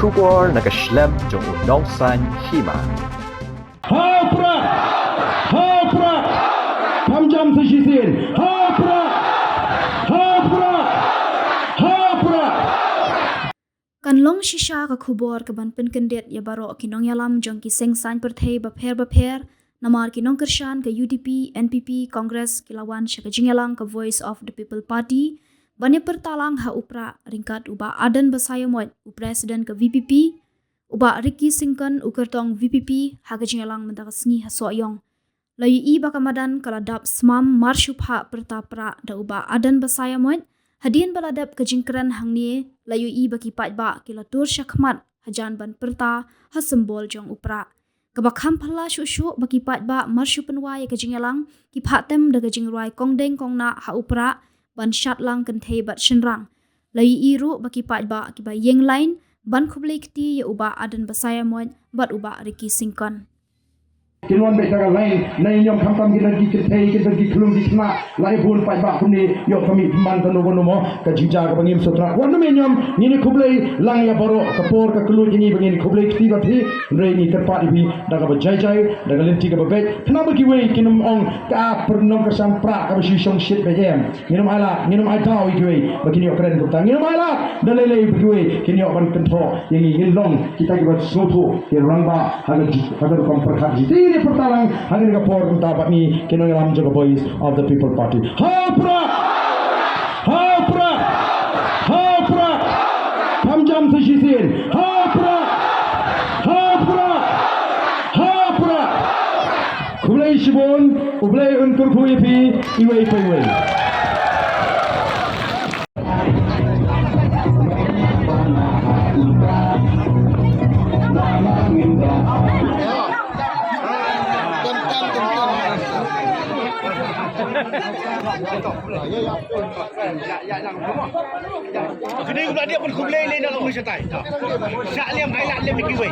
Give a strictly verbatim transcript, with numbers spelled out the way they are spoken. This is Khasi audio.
Khubor na ka shlem jong u Nongsaiñ Hima. Ha u Prah! Ha u Prah! Kham jam sa shisien. Ha u Prah! Ha u Prah! Ha u Prah! Kan long shisha ka khubor kaban pynkyndit ïa baroh ki nongïalam jong ki seng saiñ pyrthei bapher bapher, namar ki nongkyrshan ka U D P, N P P, Congress ki la wan sha ka jingïalang ka Voice of the People Party ban ïa pyrta lang ha u Prah ryngkat u Bah Ardent Basaiawmoit, u President ka V P P, u Bah Ricky Syngkon, u kyrtong V P P, ha ka jingïalang mynta ka sngi ha Sohiong. La ïohi ba ka madan ka la dap smam mar shu phah pyrta Prah da u Bah Ardent Basaiawmoit. Hadien ba la dep ka jingkren hangne, la ïohi ba ki paidbah ki la tur shakhmat hajan ban pyrta ha symbol jong u Prah. Kaba kham phylla shuh shuh ba ki paidbah mar shu pynwai ïa ka jingïalang, ki phah tem da ka jingrwai kongdeng kongnah ha u Prah ban shad lang kynthei bad shynrang. La ïohi ruh ba ki paidbah kiba ïeng lain ban khublei kti ïa u Bah Ardent Basaiawmoit bad u Bah Ricky Syngkon. Kin wan beit da ka lain, na i niam khamtam kin don ki kynthei, kin don ki khyllung ki khynnah, la i bun paidbah kumne, ïoh ka mih pynban kano kano mo, ka jingjia kaba ngim sngewthuh. Wat nym i niam, ngin ïa khublei lang ïa baroh, ka por ka kylluid ïa ngi ba ngin ïa khublei kti bad phi, hynrei ngi kyrpad ïa phi da kaba jai jai, da ka lynti kaba beit, khnang ba kiwei kin ym ong ka ap nongkyrshan Prah kaba shu shong shit beit em. Ngin ym ailad, ngin ym ai daw ïa kiwei ba kin ïoh kren kumta. Ngin ym ailad da lei lei ba kiwei kin ïoh ban kynthoh ïa ngi, ngin long kita kiba sngewthuh, ki rangbah ha ka ju-, ha ka rukom pyrkhat jong ngi. Te ngin ïa pyrta lang ha kane ka por kumta bad ngi ki nongïalam jong ka Voice of the People Party. Ha u Prah! Ha u Prah! Ha u Prah! Kham jam sa shisien. Ha u Prah! Ha u Prah! Ha u Prah! Khublei shibun, U Blei un kyrkhu ïa phi iwei pa iwei. Kane u la dei ban khublei lei na long ni shatai. Shah lem, ai lad lem kiwei.